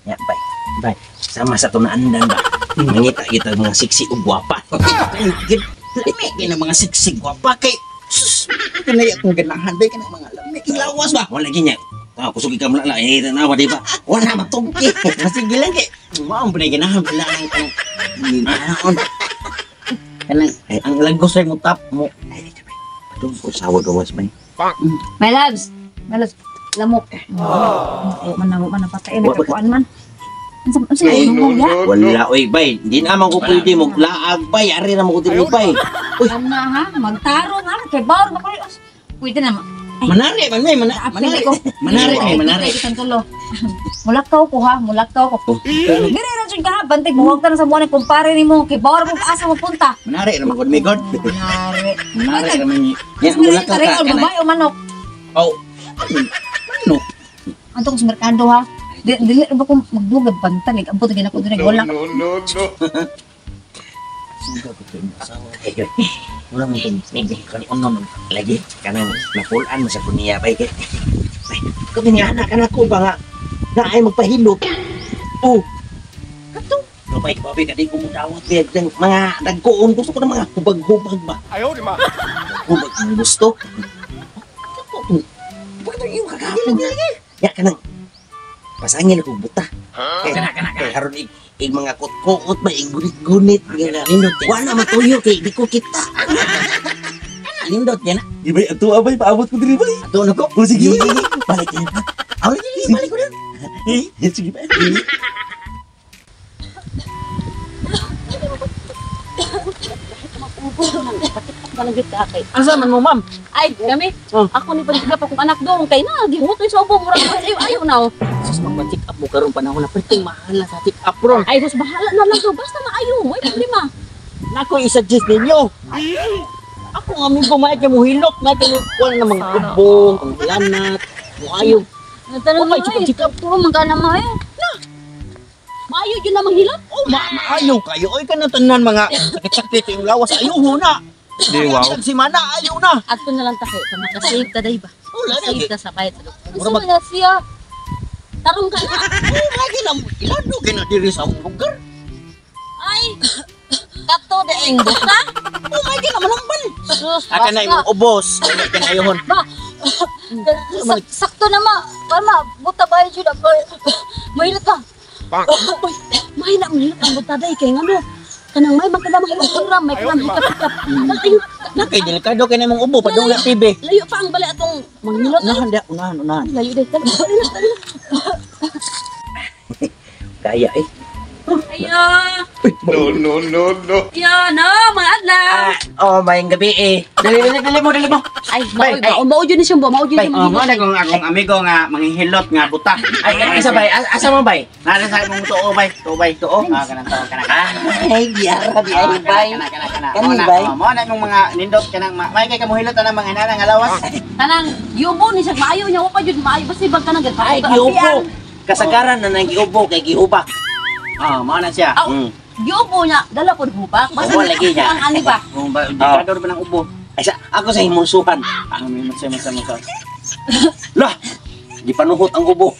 Ya, bay. Bay. Sama sa tunaandan ba? Mangita kita mga siksi ug gwapa. Lami kay na mga siksig gwapa kay sus, kanay akong ganahan bay kanang mga lami kay lawas ba. Wala ginya. Ah, kusog ka mula la eh tanawa di ba? Wala matugki. Sige lang kay mao pa ganahan pala ang kanang naon. Kanang ang lagos ay mo tap mo. Ay, di ba? Padung ko sawa gawas bay. My loves. My loves. Lamok. Oh. Man na man napatay na kakuan man. Unsa unsa Ay, yung mo ya? Wala oy bay. Di na man ko pwede mo laag bay. Ari na mo ko diri bay. Uy, Ano ha? Magtarong ha? Kay bawr ba ko? Pwede na. Manari man may manari. Apil ko. Manari may manari. Kitang tulo. Mulakaw ko ha, mulakaw ko. Dire ra jud ka ha, bantay buwag ta na sa buwan ni kumpare nimo kay bawr mo asa mo punta. Manari ra man gud mi god. Manari. Manari ra man. Ya, Mula mula ka ka ka babae o manok. Oh. Ano? Anto ko sa merkado ha. Dili ba ko magdugag bantan eh. Abot gina ko dire wala. No, no, no. Ay, wala mo itong kan ono lagi kanang napulan mo sa kuniya bay kay. Bay, kami nga anak anak ko ba nga na ay magpahilot. Oh. Kato. No bay, babi ka di ko mo dawat bay ang mga dagkoon gusto ko ng mga hubag-hubag ba. Ayaw, di ma. Hubag ang gusto. Kato. Bakit yung kagapon? Ya kanang pasangin ako buta. Kay kay haron ig ig mga kut-kuot ba ig gunit-gunit Nindot yan. Wala matuyo kay di ko kita. Nindot yan. Di ba ato abay paabot ko diri bay. Ato na ko. Oh sige sige. Balik yan. Aw lagi balik ko na. Eh, sige ba. Asa man mo, ma'am? Ay, kami. Ako ni pag pa akong anak doon. Kay na, gihutoy sa ubo. Murag ayo, ayo na. Oh. Sus, magpa-check up mo karon panahon na perting mahal na sa check up ron. Ay, sus, bahala na lang to. Basta maayo. May problema. Nako i-suggest ninyo. Ako ang amigo may kay muhilot, may kay kuan na mga ubong, ang lanat, muayo. Natanong Okay, mo, check up, eh. check up. Turo man ka na maayo. Na. Maayo yun na manghilot. Oh, maayo kayo. Oy kanang tanan mga sakit-sakit yung lawas ayo ho na. Di, wow. Isang semana ayo na. Adto na lang ta kay makasave ta day ba. Wala na. Save ta sa bayad sa doktor. Mura Unsa man na siya? Tarong ka na. Oh, lagi na ilado kay na diri sa among lugar. Ay. Kato de eng buta. Oh, may kay na manambal. Sus, Aka na imong ubos. Kaya kay ayohon. Ba. Sakto na ma. Parma, buta ba yun ba? Mahilot ka. Uy, mahila mahilot ang buta day kay ngano. Kanang may magkada mahilot ram, may kanang hikap-hikap. Layo, Na kay delikado kay na imong ubo padung na TV. layo pa ang balay atong manghilot. Unahan da, unahan, unahan. Layo day. Dali, dali, dali. Kaya eh. Ayo. No, no, no, no. Ayo, no, mga adlaw. Ah, oh, mayang gabi eh. Dali, dali, dali mo, dali mo. Ay, mao mao mao jud ni siya, mao jud Bay, ni Oh, mo na kung akong amigo nga manghihilot nga buta. Ay, ay, asa bay? Asa mo bay? Nara sa imong tuo bay, tuo bay, tuo. Ah, kanang tuo kana. Ay, diara di ay bay. Kana kana kana. Kani, Mo na, bay? oh, mo na imong mga nindot kanang may kay kamuhilot anang mga inana nga lawas. Kanang yubo ni siya maayo niya wa pa jud maayo basta ibang kanang Ay, giubo. Kasagaran na nang giubo kay gihubak. Oh, mo na siya. Aw, giubo niya, dala pod hubak. Basta Wala lagi niya. Ang ani ba? Kung ba delikado ba ng ubo? Ay, sa, ako sa himulsuhan. Ah, may mo sa mo sa. Lah, di panuhot ang ubo.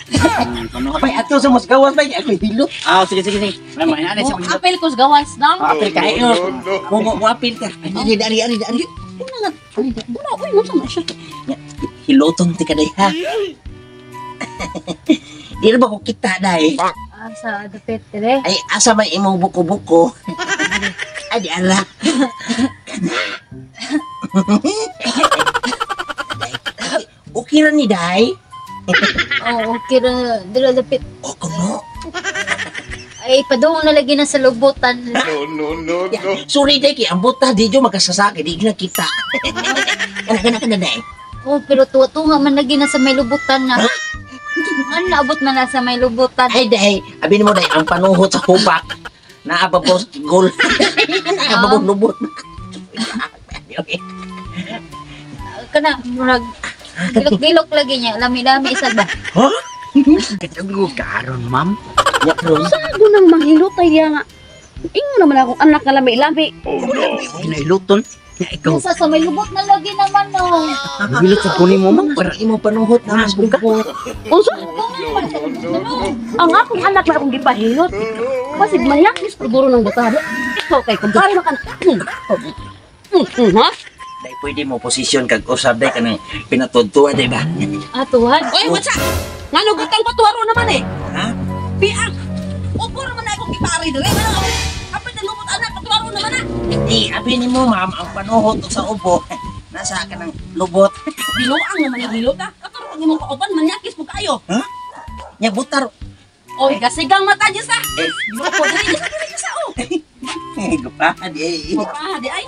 Panuhot. Bay, ato sa mas gawas bay, ako hilot. Ah, sige sige sige. May mga inana siya Oh, manghilot. apel ko sa gawas nang. Ah, apel ka. Ay, No, oh. no, no. Mo mo mo apil ka. Ay, dari dari dari dari. Una nga. Una, uy, mo sama siya. Hiloton ti ka day ha. Di na ba ko kita day? Ah, sa dapit dire. Ay, asa may imong buko-buko? Ay, di ala. Okay ra ni day? Oh, okay ra dira dapit. O kuno. Ay padung na lagi na sa lubutan. No, no, no, no. Sorry day kay ang buta di jo makasasaki di na kita. Kana kana kana day. Oh, pero tuwa-tunga man lagi na sa may lubutan na. Ano naabot man na sa may lubutan? Ay day, abi nimo day ang panuhot sa hubak. Naababos gol. Naababos lubot. Kana murag gilok-gilok lagi niya, lami-lami isa ba? Katago karon, ma'am. Nya karon. Sago nang manghilot ay diya nga. Ingon naman akong anak nga lami-lami. Oh, no. Kinahiloton. Ya ikaw. Sa may lubot na lagi naman no. Hilot sa kunin mo man. Para imo panuhot na mas ka. Unsa? No, no, no. Ang akong anak na akong gipahilot. Basig mayakis siguro ng butada. Ikaw kay kumpare man ka na. Ha? Dai pwede mo posisyon kag usab dai kanang pinatudtuan dai ba? Atuhan. Oy, what's up? Ngano gutang patuwaro naman eh. Ha? Biang. Upo naman na akong gipare diri. Ngano apit na lubot anak patuwaro naman na. Di abi nimo ma'am ang panuhot sa ubo. Nasa kanang lubot. Biluang naman yung hilot ah. Katuro ang imong kauban manyakis mo kayo. Nya butar. Oy, kasigang mata dyan sa. Eh, Bilupo diri dyan sa diri dyan sa oh. gupahan di. Ah, di ay.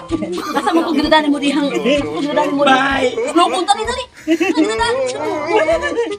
Asa mo kung ginadani mo dihang. Kung ginadani mo dihang. Bye. Lukon dali dali. Dali dali.